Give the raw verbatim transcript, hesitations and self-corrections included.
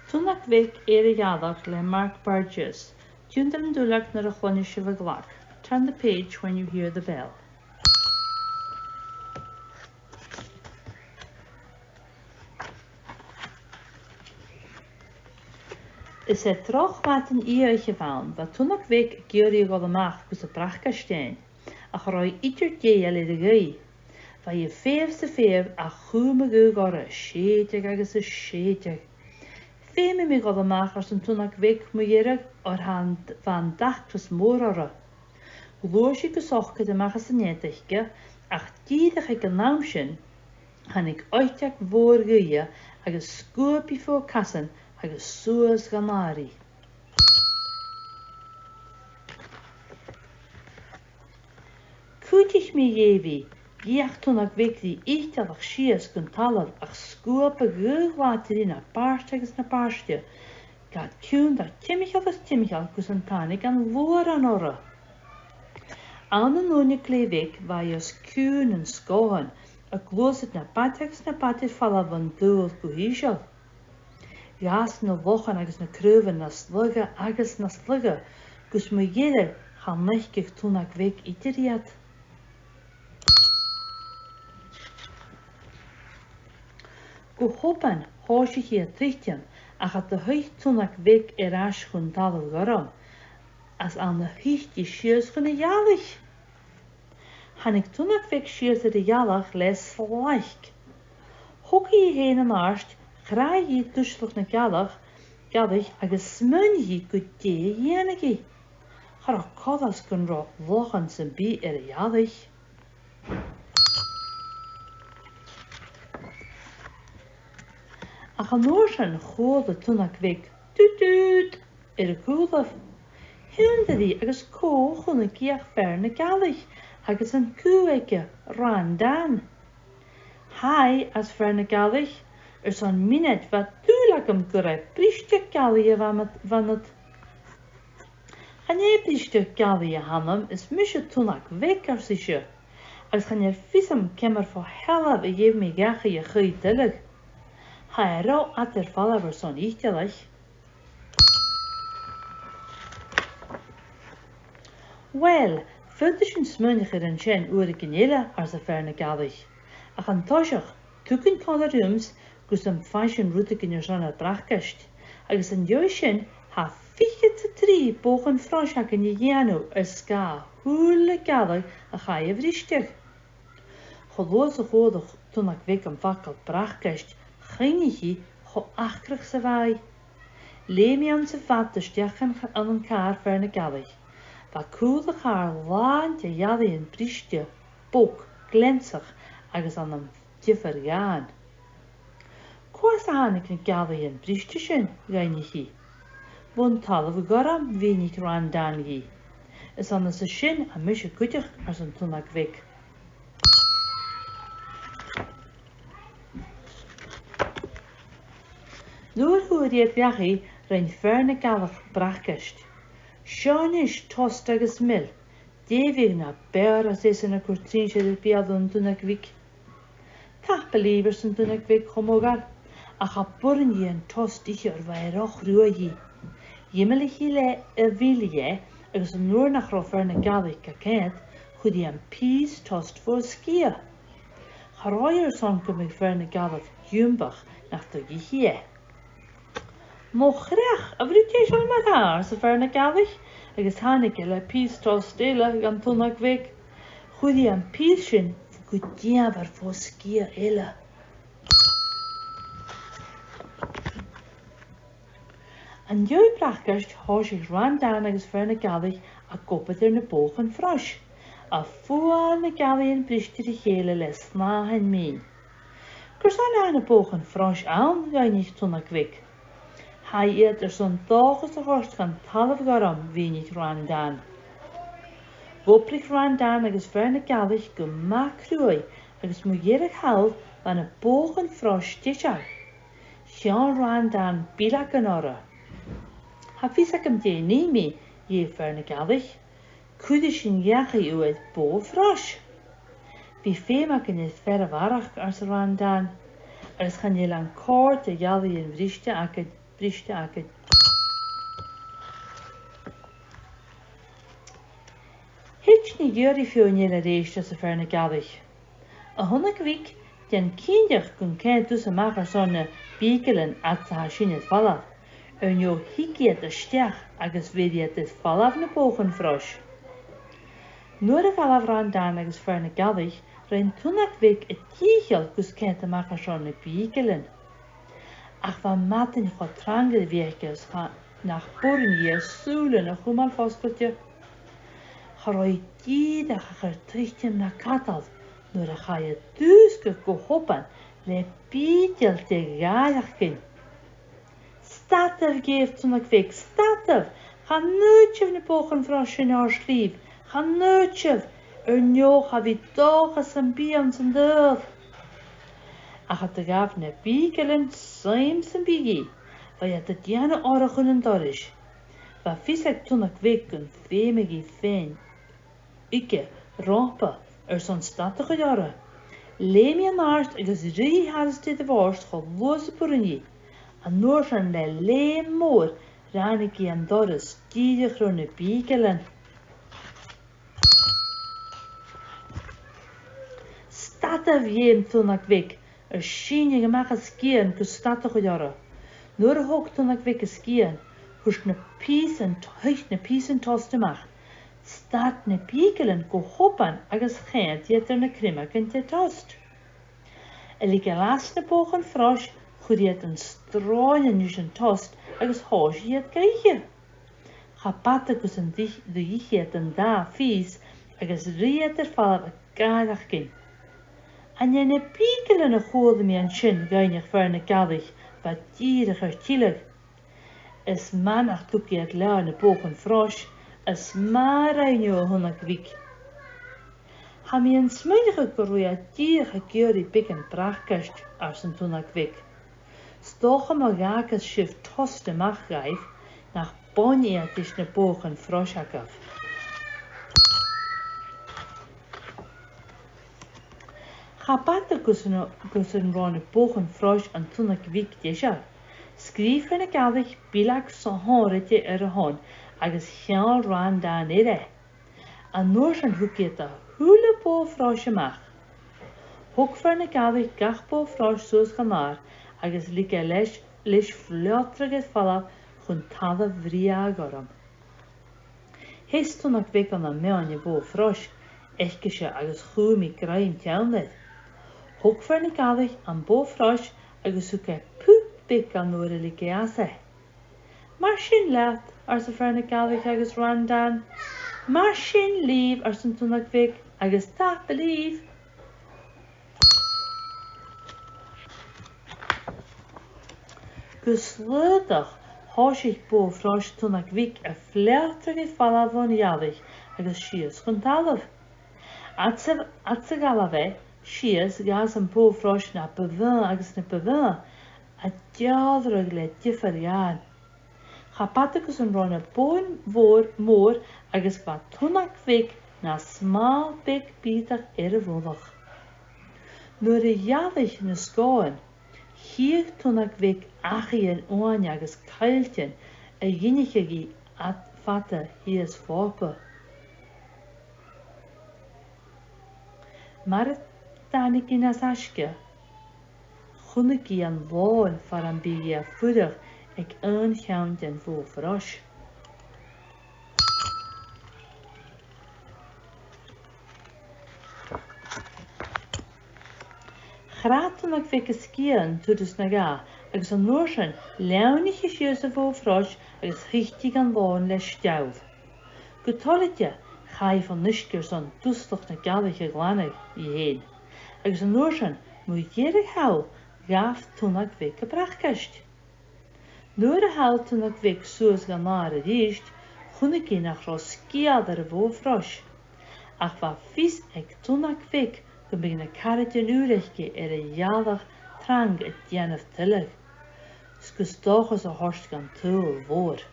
Tunnag Bheag air a' Ghealach le Mark Burgess. Tionndaidh an duilleag nuair a chluinneas sibh an glag. Turn the page when you hear the bell. Is e droch mhadainn fhiadhaich a bh' ann. Bha Tunnag Bheag ag iarraidh a dhol a-mach gus am bracaist fhaighinn, ach cha robh i idir dèidheil air a ghuidhe. Bha i a' feitheamh 's a' feitheamh ach chùm a' ghaoth oirre, sèideadh agus a' sèideadh. "Feumaidh mi dhol a-mach," ars an Tunnag Bheag mu dheireadh, "oir tha an, bha an t-acras mòr oirre." Ghluais i gu socair a-mach às an nead aice, ach dìreach aig an àm sin, thàinig oiteag mhòr ghaoithe agus sguab i fo a casan agus suas dhan àirigh. "Cuidich mi," dh'èigh i. Dh'fheuch Tunnag Bheag ri itealach sìos gun talamh ach sguab a' ghaoth làidir i na b' àirde agus na b' àirde, gad ciùin timcheall is timcheall gus an tàinig an luaran oirre. Ann an ùine glè bheag bha i os cionn nan sgòthan, a' gluasad na b' fhaide agus na b' fhaide air falbh bhon t-saoghal gu h-ìosal. Dh'fhàs na lochan agus na craobhan nas lugha agus nas lugha, gus mu dheireadh chan fhaiceadh Tunnag Bheag idir iad. Gu h-obann thòisich i a' tuiteam, ach cha do thuit Tunnag Bheag air ais chun talamh ghorm, 's ann a thuit i sìos chun a' ghealaich. Thàinig Tunnag Bheag sìos air a' ghealach le slaic. Thog i i fhèin an-àirde, chrath i i dtuslach na gealach, gealaich agus smaoinich i gu dè a dhèanadh i. Cha robh coltas gun robh lochan sam bith air a' ghealaich. Ach an uair sin chuala Tunnag Bheag "toot toot" air a cùlaibh. Thionndaidh i agus cò chunnaic i ach fear na gealaich agus an cù aige, Rann Dan. "Hi," ars fear na gealaich, "airson mionaid bha dùil agam gur e bristeadh gealaich a bh' annad, bh' annad." "Chan e bristeadh gealaich a th' annam, is mise Tunnag Bheag," ars ise, "agus chan eil fhios agam ciamar fo shealbh a gheibh mi dhachaigh a' chaoidh tuilleadh. Tha e ro fhada air falbh airson itealaich." "Uill, faodaidh sinn smaoineachadh air an sin uaireigin eile," arsa fear na gealaich, "ach an toiseach, tugainn còmhla riums gus am faigh sinn rudeigin airson ar bracaist, agus an dèidh sin tha fichead 's a trì bòcan frois againn a dhèanamh air sgàth a h-uile gealaich a chaidh a bhristeadh." Cho luath 's a chuala Tunnag Bheag am facal bracaist, chuimhnich i cho acrach 's a bha i. Leum i anns a' bhad a-steach chun, chun an càr fear na gealaich. Bha cùl a' chàir làn de ghealaich briste, bog, gleansach agus ann am diofar dhàin. "Cò às a thàinig na gealaich briste sin?" dh'fhaighnich i. "Bhon talamh ghorm," mhìnich Rann Dan dhi. "Is ann às a sin a tha mise cuideachd," ars an Tunnag Bheag. Nuair a fhuair iad dhachaigh, rinn fear na gealaich bracaist. "Seo a-nis tost agus mil, dè bhiodh na b' fheàrr às esan a chur tron t-sreath air beulaibh an Tunnag Bheag?" "Tapadh leibh," ars an Tunnag Bheag cho modhail, ach cha b' urrainn dhi an tost ithe oir bha e ro chruaidh dhi. Dh'imilich i le a mhil dheth, agus an uair nach robh fear na gealaich ga choimhead, chuir i am pìos tost fo sgiath. Cha robh i airson gum biodh fear na gealaich diombach nach do dh'ith i e. "Mo chreach, a bheil thu deiseil mar-thà?" arsa fear na gealaich, agus thàinig e le pìos tost eile dhan Tunnag Bheag. Chuir i am pìos sin gu dìomhair fo sgiath eile. An dèidh bracaist, thòisich Rann Dan agus fear na gealaich ag obair air na bòcan frois, a' fuaigheal na gealaich briste ri chèile le snàthainn mìn. "Carson a tha na bòcan frois ann?" dh'fhaighnich Tunnag Bheag. "Tha iad airson dòchas a thoirt dhan talamh ghorm," mhìnich Rann Dan. Dh'obraich Rann Dan agus fear na gealaich gu math cruaidh agus mu dheireadh thall bha na bòcan frois deiseil. Sheall Rann Dan bileagan orra. "Tha fios agam dè nì mi," dh'èigh fear na gealaich. "Cuiridh sinn dhachaigh uair bò frois." "Bidh feum againn air fear a bharrachd," arsa Rann Dan, "agus chan eil an còrr de ghealaich briste againn." briste agad. Thèid na h-iarraidh fhèin eile a-rithist, arsa fear na gealaich. A Thunnaig Bhig, dèan cinnteach gun coimhead thusa a-mach airson na bìogailean fhad 's a tha sinn air falbh, air neo thig iad a-steach agus bheir iad air falbh na bobhchan-frois. Nuair a dh'fhalbh Rann Dan agus fear na gealaich, rinn Tunnag Bhig a dhìcheall gus coimhead a-mach airson na bìogailean. Ach bha madainn cho trang air a bhith aice 's cha, nach b' urrainn dhi a sùilean a chumail fosgailte. Cha robh i dìreach a' cur tuiteam na cadal nuair a chaidh a dhùsgadh gu h-obann le bìdeal de ghàireachdainn. Stadaibh, dh'èigh Tunnag Bhig, stadaibh! Chan fhaod sibh na bobhchan-frois sin a thoirt leibh, chan fhaod sibh, air neo cha bhi dòchas sam bith anns an t-saoghal. Ach cha do ghabh na bìogailean suim sam bith dhi, bha iad a' dèanamh orra chun an dorais. Bha fios aig Tunnag Bhig gum feumadh i fhèin thuige romhpa airson stad a chur orra. Leum i an-àirde agus ruith i thar an staidhre bhòrd cho luath 's a b' urrainn dhi. An uair sin le leum mòr ràinig i an doras dìreach ro na bìogailean. Stadaibh, dh'èigh Tunnag Bhig, air sìneadh a-mach a sgian gus stad a chur orra. Nuair a thog Tunnag Bhig a sgian, thuit na pìosan, thuit na pìosan tost a-mach. Stad na bìogailean gu h-obann agus choimhead iad air na criomagan de thost. A' leigeil às na bobhchan-frois, chuir iad an sròin a-nis an tost agus thòisich iad ga ithe. Cha b' fhada gus an do, do dh'ith iad an dà phìos agus ruith iad air falbh a' gàireachdainn. An e na bìogailean a chuala mi an sin? dh'fhaighnich fear na gealaich, bha dìreach air tilleadh. Is math nach tug iad leatha na bobhchan-frois, is math a rinn thu, a Thunnag Bhig. Tha mi a' smaoineachadh gun robh iad dìreach ag iarraidh beagan bracaist, ars an Tunnag Bhig. 'S dòcha ma dh'fhàgas sibh tost a-mach dhaibh, nach buin iad ris na bobhchan-frois agaibh. Cha b' fhada gus an, gus an robh na bobhchan-frois an Tunnag Bhig deiseil. Sgrìobh fear na gealaich bileag shònraichte air a shon agus sheall Rann Dan air e. An uair sin thug iad a h-uile bogha-frois a-mach. Thog fear na gealaich gach bogha-frois suas dhan adhar agus leig e leis, leis flòdraigeadh air falbh chun talamh bhrèagha ghorm. Sheas Tunnag Bhig ann am meadhan a' bhogha-frois aice-se agus chùm i grèim teann air. Thog fear na gealaich am bogha-frois agus thug e puth beag dhan uair a leig e às e. Mar sin leat, arsa fear na gealaich agus Rann Dan. Mar sin leibh, ars an Tunnag Bhig, agus tapadh leibh. Gu slaodach, thòisich bogha-frois Tunnag Bhig a' flòdraigeadh air falbh bhon ghealaich agus sìos chun talamh. Fhad 's a, fhad 's a dh'fhalbh e sìos, dh'fhàs am bogha-frois na bu mhotha agus na bu mhotha, a' deàlradh le diofar dhàn. Cha b' fhada gus an robh na bobhan mòr, mòr agus bha Tunnag Bhig na smàl beag bìodach air a mhullach. Nuair a dhealaich na sgòthan, chitheadh Tunnag Bhig achaidhean uaine agus coilltean a dh'fhinicheadh i fad-, fada shìos fodhpa. Mar a thàinig i nas fhaisge, chunnaic i an lòn far am biodh i a' fuireach aig aon cheann den bhogha-frois. Chrath Tunnag Bhig a sgian turas no dhà, agus an uair sin leantaich i sìos a' bhogha-frois agus thuit i dhan lòn le stealladh. Gu toilichte, chaidh i fon uisge airson duslach na gealaich a ghlanadh i fhèin, agus an uair sin, mu dheireadh thall, ghabh Tunnag Bhig a bracaist. Nuair a thadhail Tunnag Bhig suas dhan adhar a-rithist, chunnaic i nach robh sgeul air a' bhogha-frois. Ach bha fios aig Tunnag Bhig gum biodh na caraidean ùra aice air a' ghealach trang a' dèanamh tuilleadh, 's gus dòchas a thoirt dhan t-saoghal mhòr.